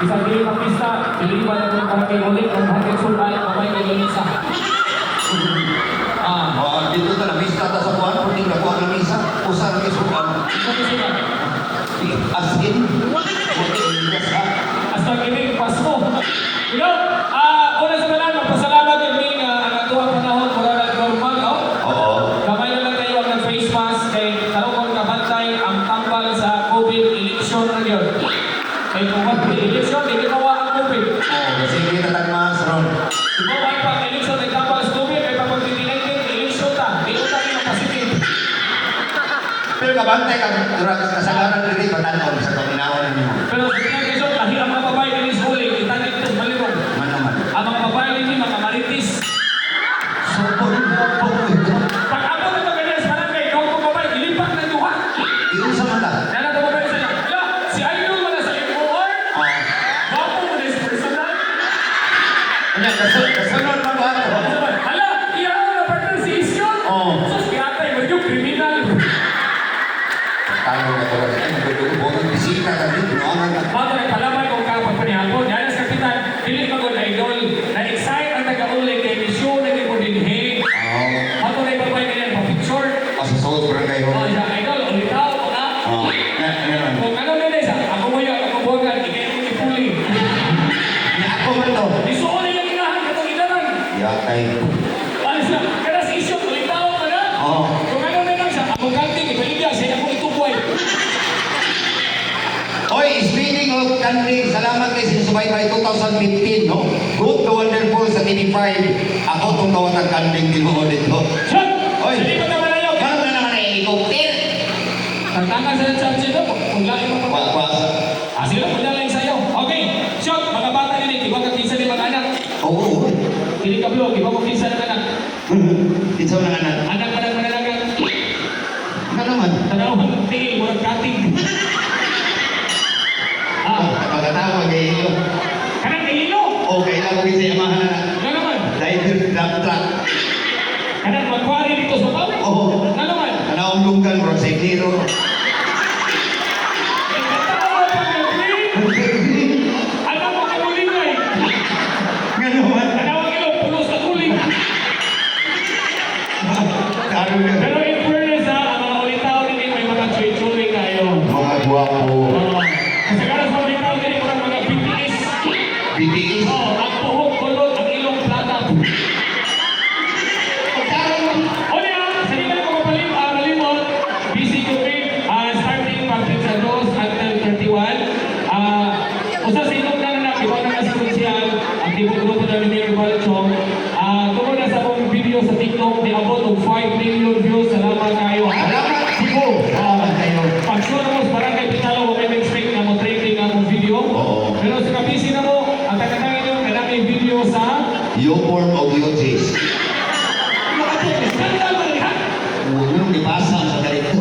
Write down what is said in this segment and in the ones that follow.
Isang dili pa pista, dili pa na itong barangay ulit, kung hanggang sulan, kamay kay Lolisa. Ah, Oh, dito ta lamisa ta sa kuan, pwede na kuan lamisa, usa ra kay sukan. ito ko sila. As in. Hasta kini Pasko. Una sa tanan, magpasalamat kami nga ang atuang panahon mura na normal, no? Oo. Gamay na lang kayo ang nag-face mask kay karon kon kabantay ang tambal sa COVID election na yun. Kay kung what election, di mawa ang COVID. Oh, kasi kita tag mas ron. Di ba ay pag election ay tambal sa COVID, kay pag 2019 election ta, di uta ni mapasitin. Pero kabantay kag drugs kasagaran diri batanon sa paminawon nimo. Pero sa tingnan kayo, lahi ang mga babae dinhi sa uling, itanit sa malirong. Man naman. Ang mga babae dinhi mga maritis. Support mo po. Pag ako na maganyan sa barangay, kung kung babae, gilipak na duha. Iunsa man ta? Nana ko babae sila. Ala, si Idol wala sa MOR. Oh. Wapo mo na is personal. Nya kasunod man ba ato? Hala, iya ako na partner si Isyon. Oo. Sus, kiyatay mo yung kriminal. Tayo na ko. Ay, nagdugo bisita ka dito, no? Ang Bago nagpalamay kong kapag panihapon, yan ang kapitan, dili magod idol, na-excite ang taga-uli kay misyon na kay dinhi. Oh. Bago na ibabay ganyan, pa-picture. Asa sa barangay Oh, ho. siya, idol, ulitaw ko na. Oh. Na, ano? Kung ano na sa ako mo yun, ako buwagan, ikay mo ipuli. Nya ako man to. Isuon na yung inahan, katong inahan. Yatay. Ano siya, kada si Isyon, ulitaw ka na. Oh. Kung ano na lang siya, akong kanting, ipaligya, siya akong ituboy. Oy, speaking of kanding, salamat kay sinusubaybay 2015, no? Good to wonderful sa TV5. Ako tong kawatan kanding tinuod dito. Shot! Oy. Hindi ko naman ayaw. Karon na naman ay helicopter. Tantangan sa church ito, kung lain mo Wa pa. wa. Ah, sila, kung lain sa'yo. Okay, shot, mga bata nini, iba ka kinsa ni mga anak. Oo. Dili ka blog, iba ko kinsa ng anak. Kinsa man ang anak? Anak ka ng manalagan. Ano naman? Tanaw ang tiil, murag kating. Ah, Pagkatawa kay iyo. kanang ilo. Okay lang ko sa amahan na. Nga naman, Driver dump truck. kanang magkwari dito sa tao. Oo. Nga naman, Anaong lunggan bro sa kliro. Nagkatawa pa ng green. Anak mo kamulingay. Nga naman. Tanaw ang ilong, puno sa tuling. Karon na. Pero in fairness ha, ang mga ulitaw din may mga chuy-chuy kayo. Mga guwapo. Oo. Kasi kada sa ulitaw din murag mga BTS. BTS. Oo, ang buhok kulot, ang ilong plata. O niya, sa di kayo makapalim, malimot, BCQP, starting pag 2 until 31. Usa sa itong na iba na kasi konsyal, ang tibok grupo na ni Mayor Balchong. Tungkol na sa akong video sa TikTok, niabot og 5 million views. Salamat kayo. Ha? Salamat Cebu. Salamat kayo. Pag sure mo sa barangay Pitalo, wa may expect na mo trending ang akong video. Oo. Pero sa kabisi na mo, ang tagatangin nyo, kailangan yung video sa Uniform of UJs. Skandal man ha? Huwag nibasa sa ganito.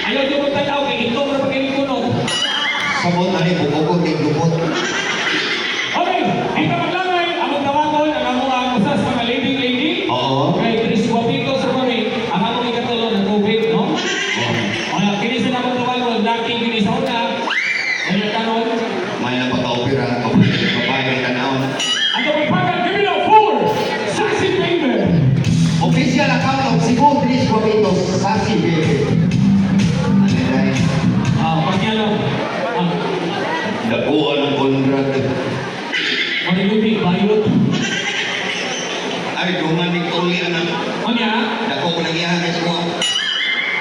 Ayaw nyo magtanaw kay itong na pag-inikunot. Sabot na rin, bukog kay lupot. Okay, dito maglangay, among tawagon, ang among ang usa sa mga leading lady. Oo. Kay Tris Guapito sa kami, ang among ikatulo ng COVID, no? Oo. Kaya kini sa among tawagon, laki kini sa una. Kaya karon, May napaka-opera ang babae, babae ng tanawon. ang kapagpagan, give it up for Sassy Baby! Official account of Cebu Tris Guapitos, Sasi Bebe. Ano na Ah, pagyalo. Ah, Dakuan ang Conrad. Marilubi, bayot. Ay, dungan ni Tuli anak. Ano niya? Dako ko nang iyahan kay kuha.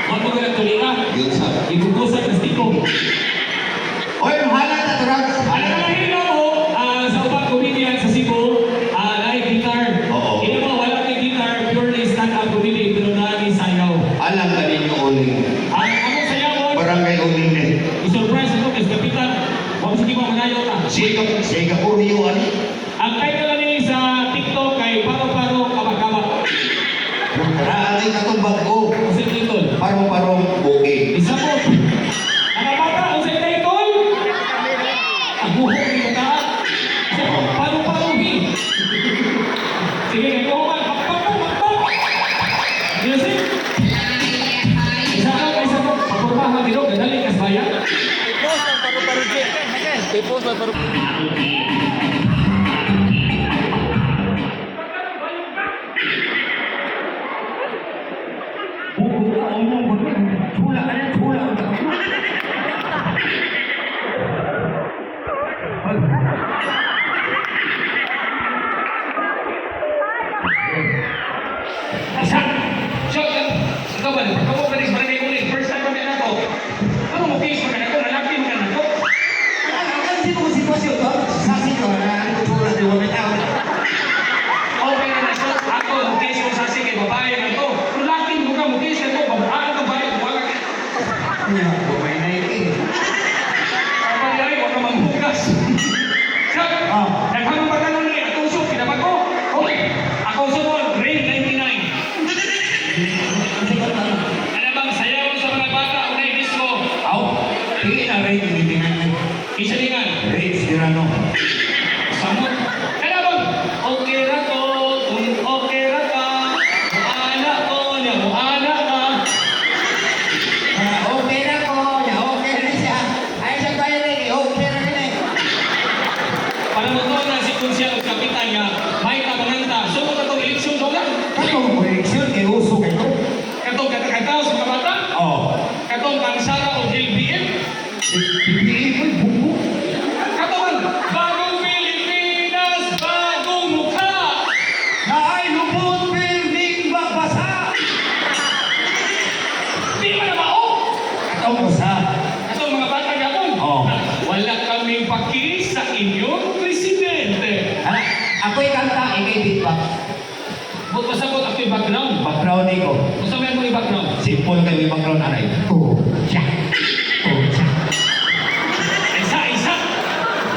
Wag mo ganang tuli ka. Yun sa. Igugusan na stiko. Oy, mahala ta drugs. Alam mo, mahina mo, sa ubang comedian sa Cebu, live guitar. Oo. Hindi mo, wala kay guitar, purely stand-up comedy, pero naa ni sayaw. Alam ka ninyo uling. Ang among sayawon, Barangay uling eh. i-surprise ito kay Kapitan, huwag sige mo manayaw ta. Siga, siga kuryo ani. Ang title ni sa TikTok kay Paro-Paro Kaba-Kaba. Raanay katong bag-o. Kasi title. Parong-parong bukid. Isa po. Ang bata, ang sa title? Ang buhok ni bata. Isa po, Paro-Paro hi. Sige, kay ko man, bakbak mo, bakbak. Music. Isa ka, isa po. Papormahan dito, gadali kas bayan. Post ang paru-paru J. I-post ba pero Chula ka na, chula ka. Isa! So, ikaw ba? Ikaw ba rin barangay ulit? First time kami anak ko. Ano mo case man ako? Lalaki man ako. Ano sino mo sitwasyon to? Sasi ko na, chula di mo bitaw. Okay na na so. Ako, mo case ko sa sige, babae na to. Lalaki mo ka, mo case na to. Babae ka, babae. Wala ka. Nya, bumay na iki. Kapag ay, wala manghugas. So, Ah. naghanong pa kanon ni atong soup, pinabago. Okay. Ako sunod, grade 99. Ano bang sayaw sa mga bata, unay disco. Aw, tingin na rin, tingin na. Isalingan. Rin, Serrano. Samot. Kaya bang, okay ra ko, kung okay ra ka, muana ko, niya, muana ka. Ah, okay na ko, ya okay na siya. Ay siya kaya rin, okay na rin eh. Para mo to na si Kunsiya o Kapitan nga, may kamanganta. Sumot na itong eleksyon daw lang. Katong eleksyon kay uso kayo. Katong katakataw sa mga bata, Oh. katong kangsara o LBM, Pipiliin ko yung buko. katong ang bagong Pilipinas, bagong mukha. Na ay lubot pirming babasa. Di man na mao. Katong basa. Katong mga bata gapon. Oo. Wala kaming paki sa inyong presidente. Ala, ako'y kanta, ikay beatbox. But pasabot ako yung background. Background ko. Gusto mo yung background? Simple kayo yung background anay. Oh, siya. Oh, siya. Isa, isa.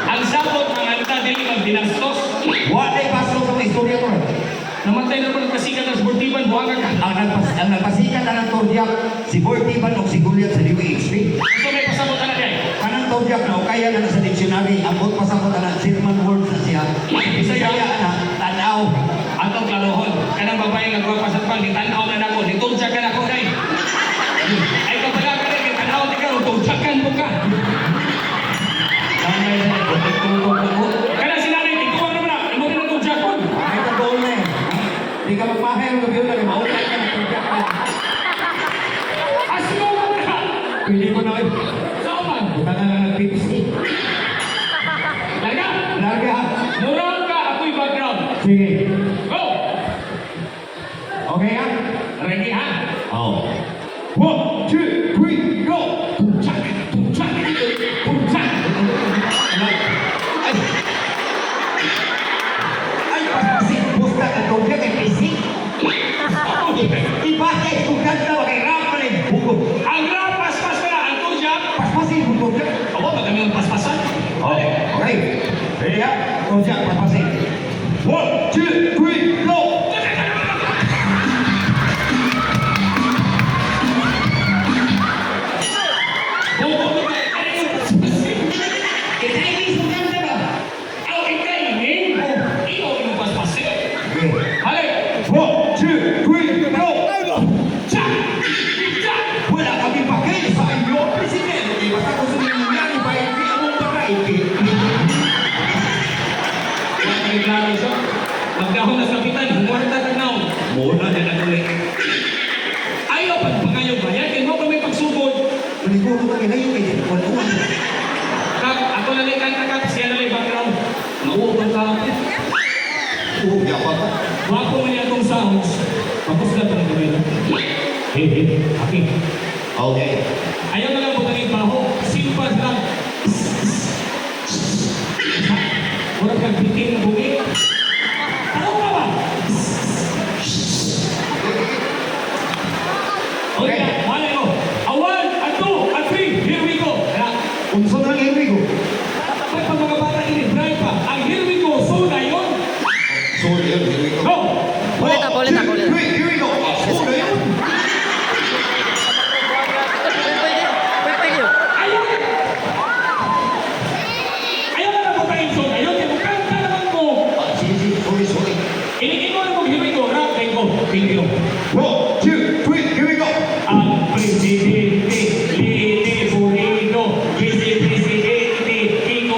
Ang sabot ng anta dili magbinastos. Wala'y paso sa mga istorya ko. Namatay na po ng kasikat ng sportiban, buhaga ka. Ang nagpasikat na ng Tordiak, si Boy Tiban o si Goliath sa DWHP. Gusto may pasabot na kay. Kanang Tordiak na o kaya na sa dictionary, ang buot pasabot na German words na siya. Bisaya. Bisaya na, tanaw. Atong klarohon. Kanang babae nga gwapa sa pang, gitanaw na nako, nitudya ka nako day. Ay kapala ka na, gitanaw ni ka, tudyakan mo ka. Nanay na, tutulong ko. Kanang si nanay, tiguan naman na, imo rin ang tudyakon. Ay, totoo na eh. Di ka magpahayag ng gabi na, mautay ka ng Tordiak ka. Asmo mo na. Pili ko na eh. Saan man? Buta na lang ng tips. Larga. Larga. Murang ka, ako'y background. Sige. Go! Okay ha? Ready ha? Oo. One, two, three, go! Tudyak, tudyak, tudyak. Ay! Ay, paspasin! Busta ka Tordiak kay pisik. Iba kay kung kanta, kay rap na eh. Bugo. Ang rap, paspas ka na, ang tudyak. Paspasin kung Tordiak. Ako, madami ang paspasan. Oh, okay. Ready ha? Tordiak, paspasin. One, two, three, go! Ikay, mismo kanta ba? Ang ikay, ni? Ikaw yung paspasin. Okay. Halik! One, two, three, go! Tsak! Tsak! Wala kami pakil sa inyo, Presidente. Basta kung sumingin nga, iba hindi among pakaiki. Wala kami klaro siya. Magdahon na sa kapitan, humuwarta ka na. Muna na lang ulit. Ayaw pagpagayo bayan, kaya mo kami pagsugod. Maniguro ka nila yung kaya. Wala. Kap, ako na lang kanta kap, siya na lang background. Nauutan ka. Oo, yapa ka. Wapo man niya itong sounds. Tapos na itong gawin. Hey, hey, okay. Okay. Ayaw na lang po kang baho. Simple lang. Murag kag bitin na bungi. Ano ka ba? Okay, malay mo. A one, a two, a three, here we go. Kaya, Unso na lang here we go. ba't pa mga bata ini, drive pa. Ang here we go, so na yun. So yun, here we go. Go! Ulit ako, ulit ako, ulit. One, two, three, here we go. So na yun. Pwede, pwede, pwede. Ayaw! Ayaw na lang po kayo, so na yun. Kaya mukanta naman mo. Ah, sige, sige. Sorry, sorry. Inigingo na mong here we go. Rap, thank you. Thank you. One, two, three, here we go. Ang presidente, Lini Purino, vice-presidente, Kiko.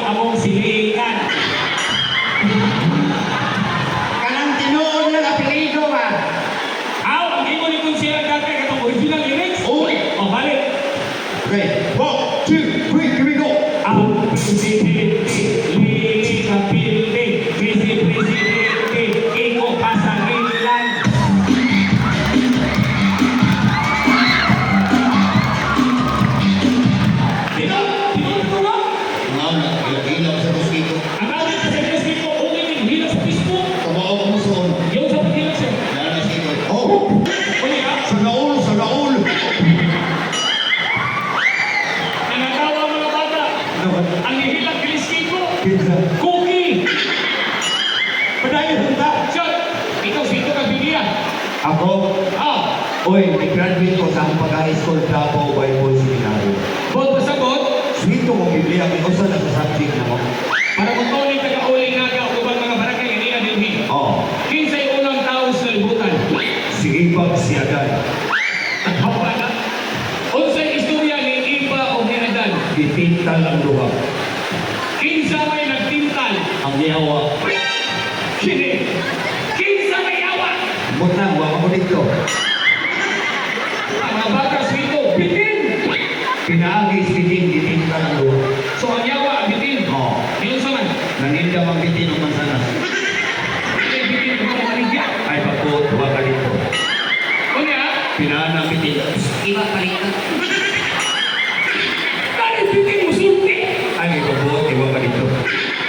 Ako, oy, nag-graduate ko sa akong pag-high school, Davao Bible Seminary. Bot pasabot, Swito ko Biblia, may usa na sa subject na mo. Para kung tuloy taga-uling naga o ubang mga barangay niya dinhi. Oh, Kinsay unang tao sa libutan? Si Ibag si Adan. Taghawa na. Unsay istorya ni Iba o ni Adan? Gitintal ang duha. Kinsa may nagtintal? Ang yawa. Kini. Kinsa may yawa? Butang, wa ko dito. Ang mga baka swito, bitin. Pinaagi si Bitin, gitintal ang duha. So ang yawa, ang bitin. Oh, Yun sa man. naninda mang bitin ang mansanas. Bitin, bitin, mga maligya. Ay, pagkuot, wa ka dito. Unya, Pinaan ang bitin. Iba palit ka. kani bitin musulti. Ay, may pagkuot, iwa ka dito.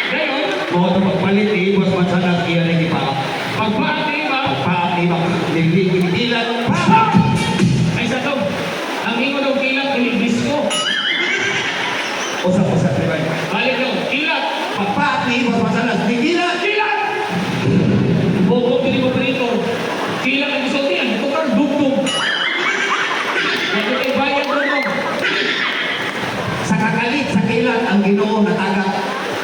Dayon, Mo ito pagpalit ni Ibos Mansanas, iya rin ipaak. pagpaat ni Iba, Pagpaak ni Iba, ginigilan. Pa! Ay sa to, ang ingon og kilat ini disco. Usa-usa, trebay. Balik daw, kilat, Pagpaak ni Ibos Mansanas, gigilan! kilat. Bogong kini operator. Kilat ang gisulti ang tukar dugtong. Ito kay bayan dugtong. Sa kakalit, sa kilat, ang Ginoo natagak.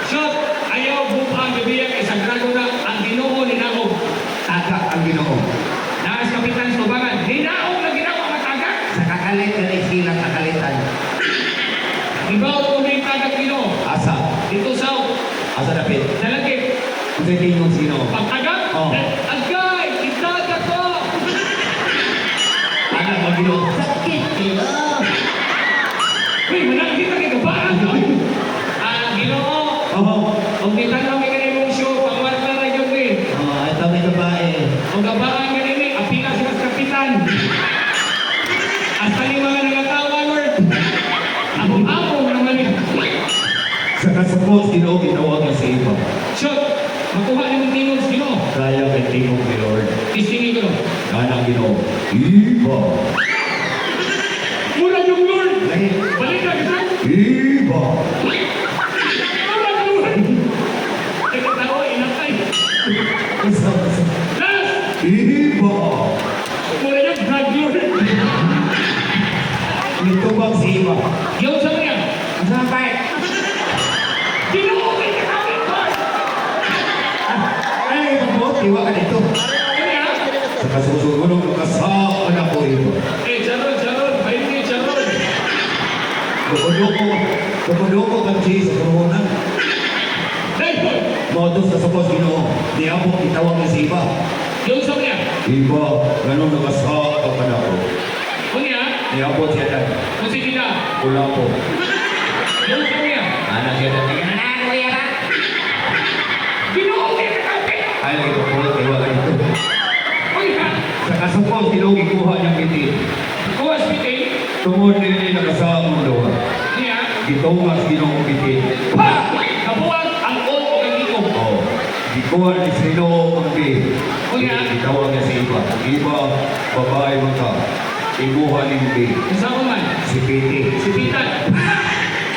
Shot, ayaw bupang bibiya kay sagrado na ang Ginoo ninaog. Tagak ang Ginoo. Naas kapitan sa tubangan, hinaog na ginawa matagak. Sa kakalit, na silang kakalitan. Ibaw ko may tagak Ginoo. Asa? Dito sa Asa dapit? Dalagit, Unsay tingog sa Ginoo? pagtagak, Oh. agay, itaga ko. Anak ang Ginoo. Sakit kayo. Uy, manakita kay kabaan no? Ang Ginoo, Oo. og gitan-aw kay kanimong show, pangwarta ra gyud ni. Oh, ito may babae. Og kabaan kanini, apila sa mas kapitan. Hasta ni mga nagatawa, Lord. Among-among naman ni. Sa kasapos, Ginoo gitawag ang sa iba. Shot, makuha ni mong tingog sa Ginoo. Kaya kay tingog ni Lord. Istingi ko. Kanang Ginoo. Iba. Mura yung Lord. Lagi. Balik na kita. Iba. Mura yung Lord. Nagkatawa, inatay. Usa, usa. Last! Iba. Mura yung drug lord. Nitubag si iba. Yung sa niya. Ang sa part? Ginoo kay kakawin, Lord. Ay, ipagbuot, iwa ka dito. Ano yan? Sa kasusunod, kasama na ko iba. Eh, charon, charon. 20, charon. Doko-doko, doko-doko kang cheese sa koronan. Dahil, Modos sa sapos Ginoo, niabot itawag ni si iba. yung sa niya. Iba, ganun nakasaka ka na ko. Unya, Niabot siya dan, kung si Gina, wala po. yung sa niya. Anak siya dan, Ginoo kay kakawin. ay lagi ko po, iwa ka dito. Unya, Sa kasapos Ginoo gikuha niyang bitin. kuha spitin. Tungod nila nakasama ang duha. Niya, Gitungas Ginoo ang bitin. pa! Kabuwag ang o o ang ikog. Oh, gikuha ni sa Ginoo ang bitin. Unya. Gitawag niya sa iba. Iba, babae man ka. Iguha ni bitin. Kasama man, Si Piti. si Pitan.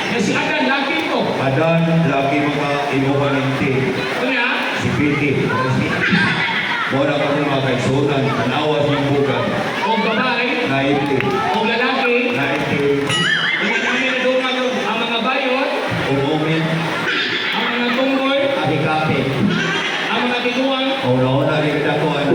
Na si Adan, laki ko. Adan, laki mga imuha ng ti. Unya, Si Piti. Mora ka mga kaigsunan, tanawas ng bukan. o babae, Naiti. o lalaki, Naiti. Unya namin na doon ang mga bayot, Umumin. ang mga tunggoy, Ahikapi. ang mga tiguang. Una-una rin kadakuan.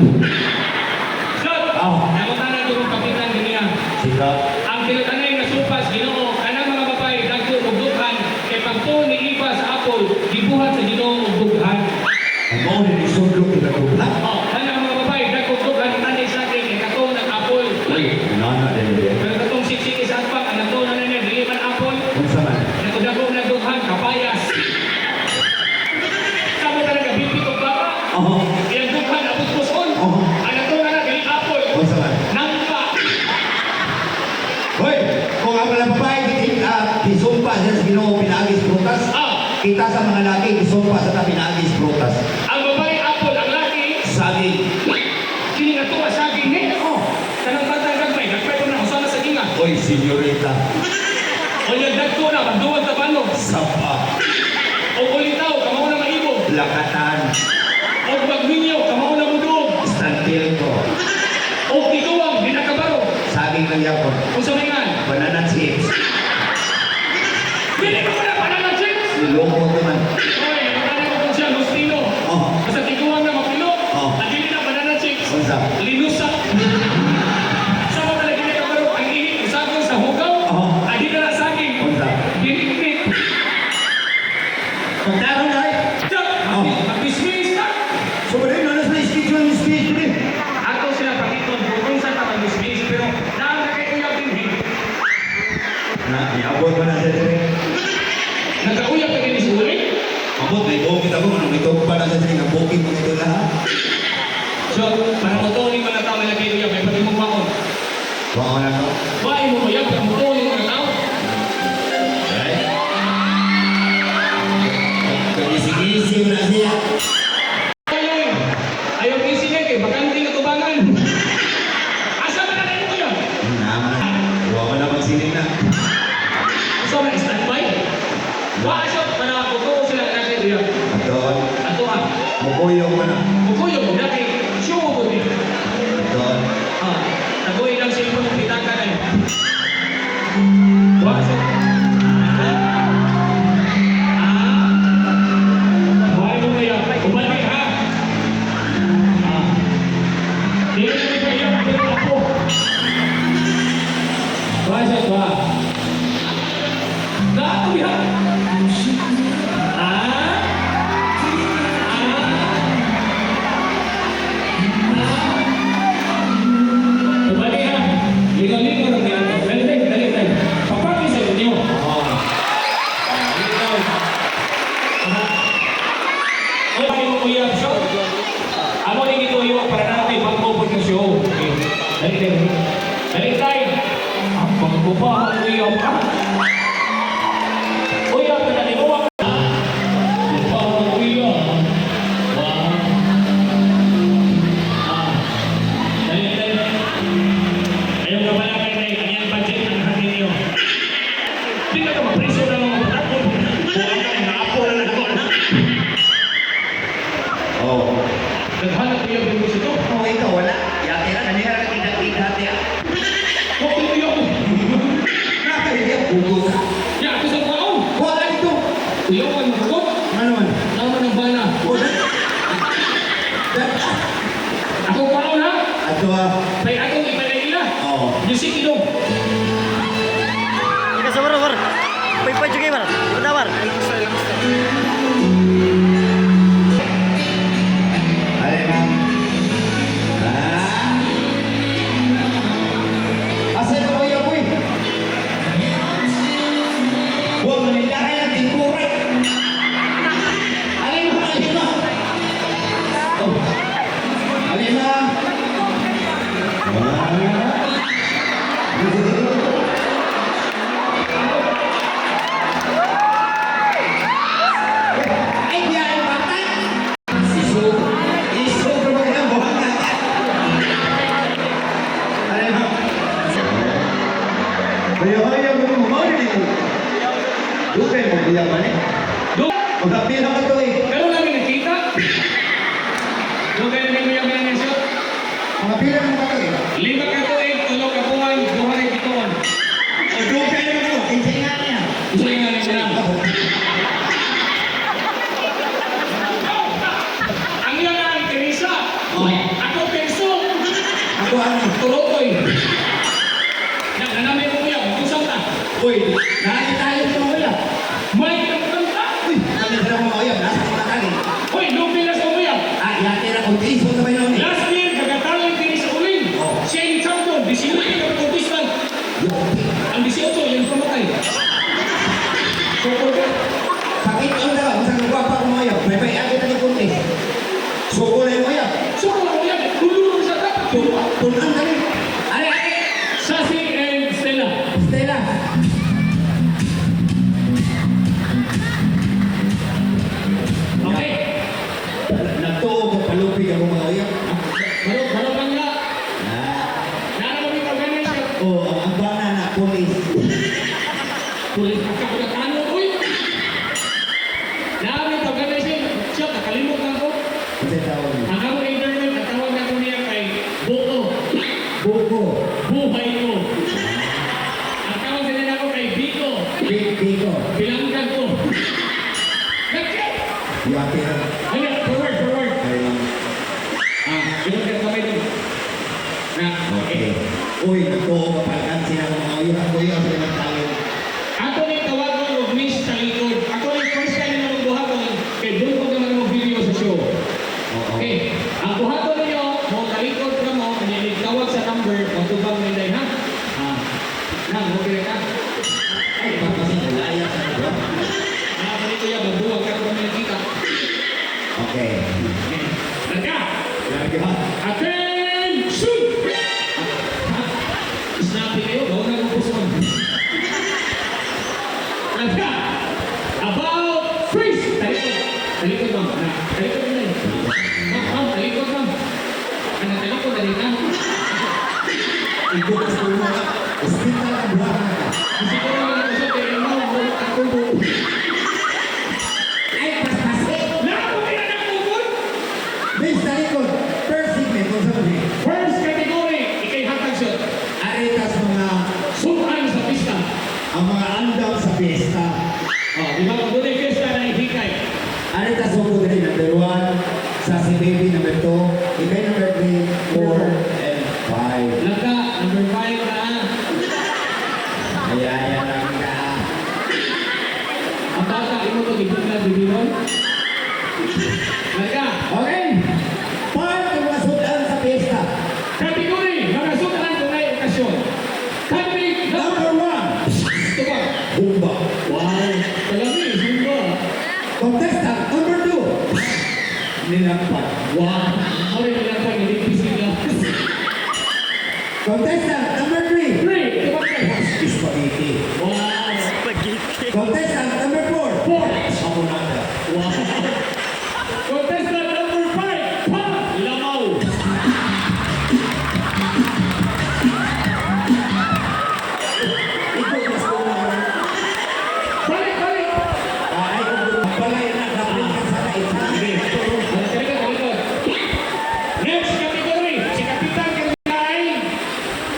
Shot! Ah. Nakutana doon kapitan niya. Sika. Ang tinatanay nga supas Ginoo kanang mga babae dagko og dughan kay pagtuon ni Iba sa apple gibuhat sa Ginoo og dughan. Ang mao ni isudlo kita dughan. Oh, kanang mga babae dagko og dughan tanay sa akin kay katong ng apple. Uy, nana din din. Pero katong siksik sa atbang ang natuon na niya dili man apple. Unsa man? Nakudagko na dughan kapayas. Samo talaga bibit og baba. Oo. Iyang dughan abot puson. Oh. Ang natuon na dili apple. Unsa man? Nangka. Hoy, kung ang mga babae gisumpa siya sa Ginoo pinaagis prutas. Ah, Kita sa mga laki gisumpa sa ta pinaagis prutas. ang babae apple, ang laki Saging. kini nga tuwa saging ni. Oh. Kanang batang gagmay, nagpay ko na usana sa inga. Oy, senyorita. O yung dagko na, magduwag ta balog. Sapa. O ulitaw, kamao na maibog. Lakatan. O magminyo, kamao na mudog. Stantilko. Isula. So, para mo ni mga tao nila kayo, may pati mong bakon. Wa na ko. Why mo yan, para mo ni mga tao. Right? Kagisi-gisi na siya. Ayaw, ayaw easy na kay bakante nga tubangan. Asa man na kayo kuya? Naman. Wa man na magsiling na. Asa man standby? Wa asa para ko sila na kayo kuya. Aton. Ato ha. Mukuyog man na. Mukuyo mo na kay show ko ni. Aton. Ah, tagoy lang cellphone ng pitaka na eh. Wa asa. Ah. Why mo kaya? Ubali ha. Ah. Dili na kayo pero ako. Wa siya ba? Na ya. Ah. Ah. Ubali ha. Ligaw-ligaw lang yan. Dali, dali, dali, dali. Papakit sa inyo. Oh. Ah, ligaw. Ah. Oy, ay mo kuya, show. Amo ni gituyo para na kay bago po yung show. Okay. Dali, dali. Dali tayo. Ang bago pa ang kuya pa. Kuya, pinali mo ka. Pa ang kuya. Wow. Ah. Dali, dali. Ayaw ka pala kay kay ang iyang budget ng hangin niyo. Di ka ka mapreso na mga patakot. Naapo na lang ko na. Oh. Naghanap ko yung bubus ito. Oh, ikaw wala. Yate na kanina ra kita-kita ate. Huwag ko yung Nakaiyak bugo. Ya, ako sa kaon. Wa ka dito. Uyaw ka magkot. Ano man? Naman ang bana. Wala. Ako kaon ha. Ato ah. May akong ibalay nila. Oh. Yusik ilong. Ika sa war war. Pay pay juga war. Udah war. Alay ma'am. Ah. Asa ko kuya boy? Wa man ilahay ang tingkura. Alay mo, alay mo. Oh. Alay mo. Ah. Ay, di ay patay. Iso, iso ka ba kaya buhang na? Alay mo. Kaya mo mo mo ni. Dugay mo biya man eh. Do. Magapila ka to eh. Pero namin nakita. Do kayo na yung mga siya. Magapila mo ka to eh. 5 ka tuig, 3 ka buwan, duha ka pituon. O dugay mo to. Kinsa nga niya. Isa nga rin sila. Ang iyang ang Teresa. Oh. Ako perso. Ako ano? Turokoy. Na nanamay ko kuya, kung ta. Uy, nakita tayo sa mga uya. May kanta. Uy, kami sa mga uya. Nasa mga kali. Uy, lupi na sa kuya. Ah, yate na kung iso na ba yun eh. Last year, kagatalon din sa ulin. Oh. Siya yung champion, 19 ang contestant. Ang 18, yung pamatay. So, Sakit ang daw. Sa gwapa ko mga uya. May may agad na kunti. Suko na yung uya. So kung kuya, tulungan sa dapat. Tunan ka rin. Alay, alay. Sassy and Stella. Stella. Okay. Nagtuo ko palupig ako mga uya. Baro, baro lang nga. Ah. Nara mo yung organizer. Oh, ang bana na pulis. Tuloy pagkakatano, uy. Nara mo yung organizer. Siya, nakalimot na ako. Kasi tawag niya. Ang akong internet, ang tawag na ko niya kay Buko. Buko. Buhay ko. Ang tawag nila ako kay Biko. Big Biko. Bilanggan ko. Nagkit! Yate na. Ano, forward, forward. Ay, ma'am. Ah, bilanggan kamay dun. Na, Okay. okay. Uy, nagtuo ka palkan sila ng mga uya. Ako yung sa mga tao. Ako ni tawagon og miss sa likod. Ako ni first time na magbuhaton kay doon ko naman mo video sa show. Oo. Okay. Ang buhaton ninyo, mo talikod ka mo, kanya tawag sa number, magtubang ninday ha. Ah. Nang, okay na ka. Ay, baka kasi nalaya sa mga. Ah, ganito yan, magbuwag ka kung may nakita. Okay. Okay. Langga! Langga. Attention! Snappy kayo, gawin na ng puso. Langga! About face! Talikod. Talikod, ma'am. Na, talikod na eh. Ma'am, ma'am, talikod, ma'am. Ano, talikod, dali na. Ikaw sa mga ospital ang buwan ka. Kasi ko naman ako sa kaya mo, ang tubo. Ay, paspase. Lahat mo kaya ng bukod? Miss, talikod. First segment, kung sabi. First category, ikay hatag siya. Aritas mga Sukan sa pista. ang mga andam sa piyesta. Oh, di ba? Kung doon fiesta na ihikay. Aritas mo po diri number 1, sa si baby number 2, ikay number 3, 4, and 5. Langga, number 5 na. Ayan, ayan lang ka. Ang bata, imo to, gibigla, bibiron. Langga. Okay. Part ng mga sudan sa piyesta. Category, mga sukan kung may okasyon. Candidate number Number 1, ito ba? Bumba. Wow, talami, zumba. Contestant number 2, Nilampan. Wow, sorry, nilang pa, niligpis sila. Contestant number 3, Three, ito ba kayo? Spaghetti. Wow, Spaghetti. Contestant number 4, four. Hamonada. Wow. Contestant number 5, Pa Lamaw. Ikaw mas kuna. Balik, balik. Ay, kung balay na, kapit ka sa kaisa. Sige. Talikod, talikod. Next category, si Kapitan Kagay,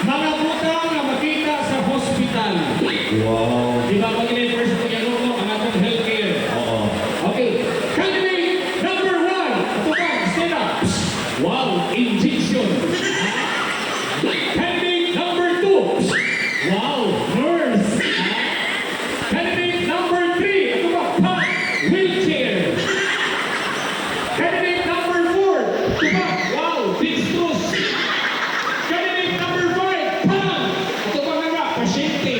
mga butang na makita sa hospital. Wow. Di ba pag first pag mo, ang atong healthcare. Oo. Okay. Candidate number 1. Ito ba, Stella. Wow, injection. Candidate number 2. Wow, nurse. Candidate number 3. Ito ba, pa, wheelchair. Candidate number 4. Ito ba, wow, dextrose. Candidate number 5. Pam. Ito ba nga ba, pasyente.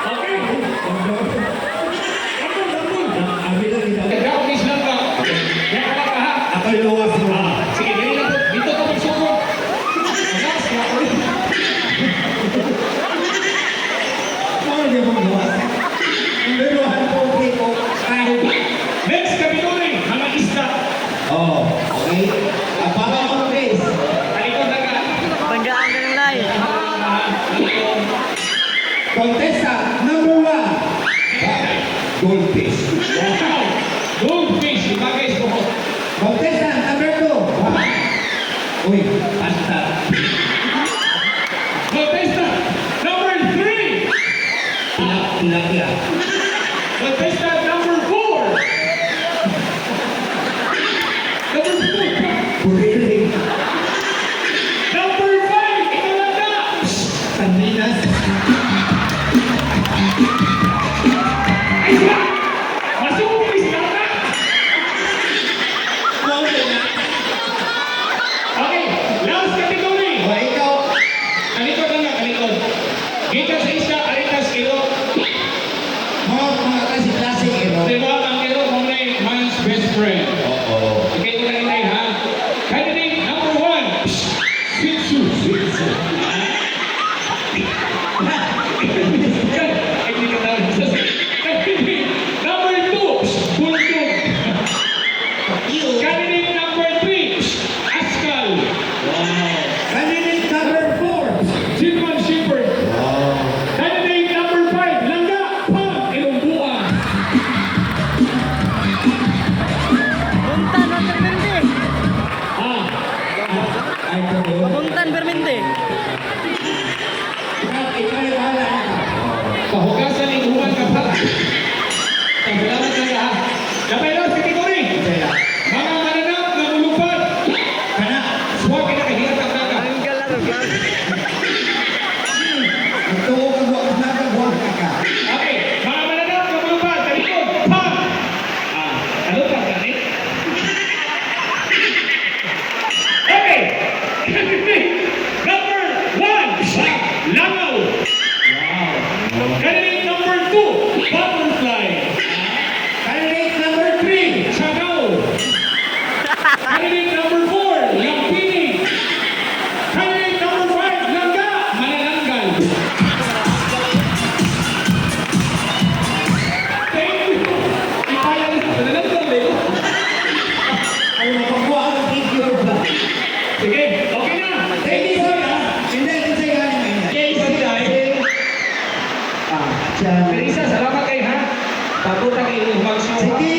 Okay. Dambol, dambol. Abi lang ikaw. Nag-grab lang ka. Kaya ka lang ka ha. Ako'y luwas mo. Ah, sige, dali lang po. Dito ka magsugod. Alas, kaya ako rin. Ano di mo luwas? Number 1, 2, 3, 4, 5. Next category, mga isda. Oh, okay. Ang baba mo, guys. Talikod na ka. Banggaan ka ng lay. Ah, talikod. Contestant number 1. Goldfish. Wow! Goldfish, iba guys, buhok. Contestant number 2. Uy, pasta. Contestant number 3. Tilapia. Contestant number 4. Number 4. Buriling. Number 5. Ikaw lang ka. Sardinas. Ay, sila! Masuko isda ka! Wow, na. Okay, last category. O, ikaw. Kalikod lang na, kalikod. Gikan sa isda, aritas iro. Mga klase-klase, eh, no? Diba, ang iro mo na man's best friend. Oo. Okay, una inay ha. Candidate number 1, Shih Tzu. Ay, hindi ka tawag. Candidate number 2, Bulldog. Candidate number 3, Askal. Wow. Candidate number 4. German Shepherd. Wow. Candidate number 5, Langga Pang Ilongguan. Buntan, Walter Permente. Ah, Ay, ito. Buntan, Permente. Ikaw yung bahala na. Pahugasan ang human ka pa. Salamat lang ha. Kapay lang, category. Kaya, Mga mananap na mulupad. kana. Suwag kinakahirap ang daga. Ang galaro, galaro. Magtuo ka buwak na ka buwak ka ka. Okay, mga mananap na mulupad. Talikod, pang! Ah, ano pa gani? Okay. Number 1, langaw. Wow. Candidate number 2, butterfly. Candidate Candidate number 4, Lampini. Candidate number 5, Langga, Manananggal. Thank you. Ipaya na sa manananggal eh. Ay, mapakuha ka ng figure ba? Sige, okay na. Thank you, sir. Hindi, hindi, hindi. Okay, isa dahil. Ah, Siya. Teresa, salamat kay ha. Papunta kay Humang Show. Si